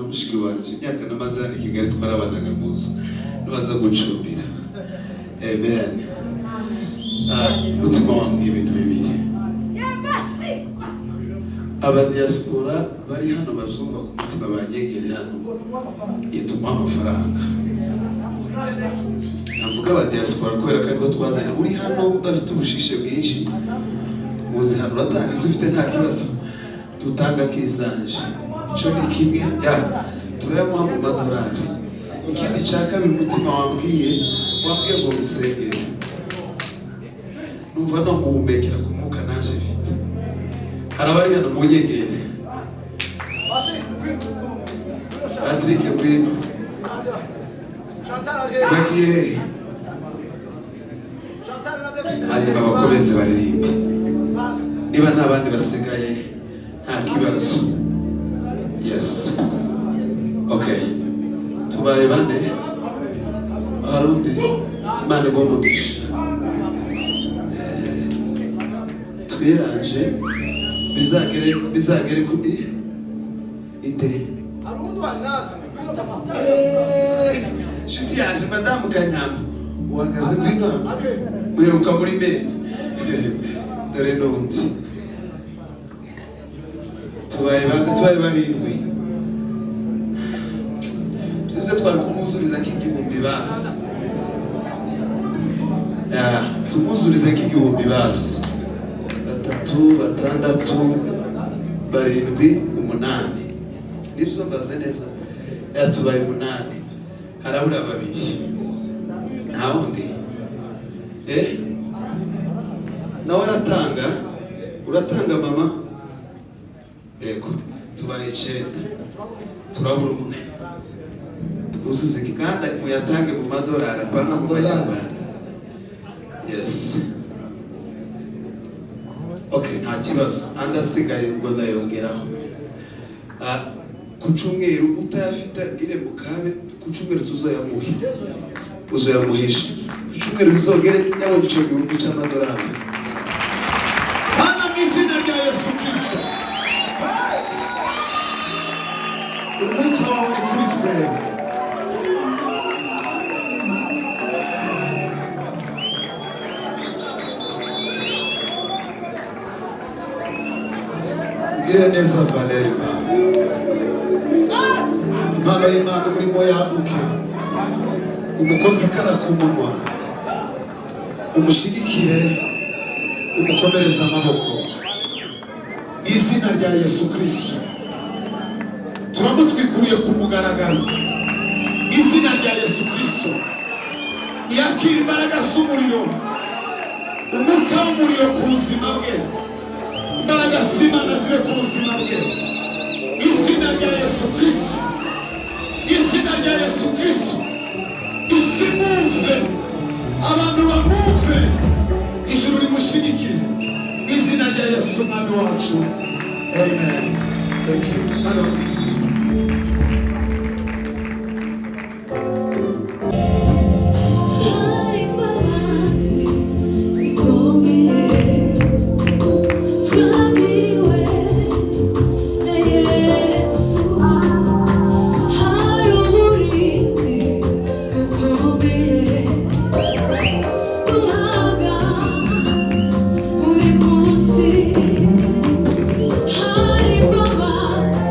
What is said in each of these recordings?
Mushiki wanje, imyaka namaze hano i Kigali twarabanaga mu nzu, nibaza gucumbira. Amen. Ah, umutima wambwiye ibintu bibiri. Abadiaspora bari hano bazumva ku mutima, banyegere hano, ituma amafaranga. Navuga abadiaspora kubera ko aribwo twazanye. Uri hano udafite ubushishe bwinshi, muzi hano, uratanga izo ufite, nta kibazo, tutanga kizanje. Ico ni kimwe, ya turayamuha mu madolari. Ikindi cya kabiri, umutima wambwiye ngo musengere. Numva no muhumekera ku mwuka naje mfite. Hari abari hano, munyegere. Patrick, ngwino. Bagiye he? Hanyuma bakomeze baririmbe. Niba nta bandi basigaye, nta kibazo. Yes, okay, tubaye bane. Hari undi? Imana iguhe umugisha. Twiranje bizagere kuri inde. Inshuti yaje, Madamu Kanyambo, uhagaze. Ngwino hano, uheruka muri bene. Dore n'undi. Tubaye banga, tubaye barindwi. Sibyo, twari kumwuzuriza nk'igihumbi basi. Ya, tumwuzurize nk'igihumbi basi. Batatu, batandatu, barindwi, umunani. Nibyo, mbaze neza. Ya, tubaye umunani, harabura babiri. Nta wundi? Eh, nawe aratanga. Uratanga, mama? Yego, tubaye icyenda, turabura umwe. Twuzuze iki kandi muyatange mu madolari, apana mu manyarwanda. Yes, okay, nta kibazo. Andi asigaye ubwo ndayongeraho. Ah, ku cyumweru utayafite bwire mukabe, ku cyumweru tuzoyamuhe, uzoyamuhisha. Ku cyumweru bizogere yabonye icyo gihumbi cy'amadolari. Hana mu izina rya Yesu Kristo. Umwuka wawe uri kuri twebwe. Ugirire neza Valeri. Mana, impano y'Imana umurimo yaguke, umukozi ikara ku munwa, umushigikire, umukomereze amaboko mu izina rya Yesu Kristo. Turamutwikuriye ku mugaragaro mu izina rya Yesu Kristo. Yakira imbaraga z'umuriro, umwuka w'umuriro ku buzima bwe. Imbaraga z'Imana zibe ku buzima bwe mu izina rya Yesu Kristo, mu izina rya Yesu Kristo. Isi mwumve, abantu bamwumve, ijuru rimushyigikire mu izina rya Yesu Mwami wacu. Amen. Thank you. Hano. Hari imbabazi zikomeye twagiriwe na Yesu, hari uburinzi bukomeye duhabwa buri munsi, hari imbabazi.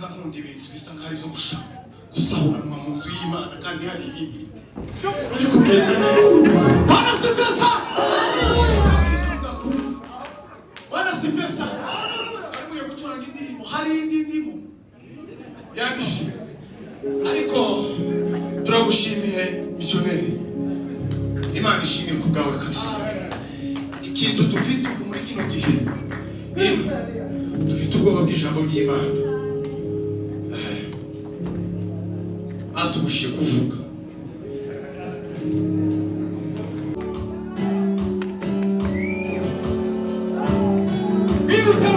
Sinza nkunda ibintu bisa nkaho ari ibyo gusahuranwa mu nzu y'Imana, kandi hari ibindi biri kugenda neza. Bwana asifiwe sana. Bwana asifiwe sana. Bari gucuranga indirimbo, hari indi ndimo yabishe, ariko turagushimiye misiyoneri. Imana ishimwe ku bwawe kabisa. Ikintu dufite ubu muri kino gihe ino, dufite ubwoba bw'ijambo ry'Imana. Batubujije kuvuga. Bihute.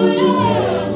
Hallelujah.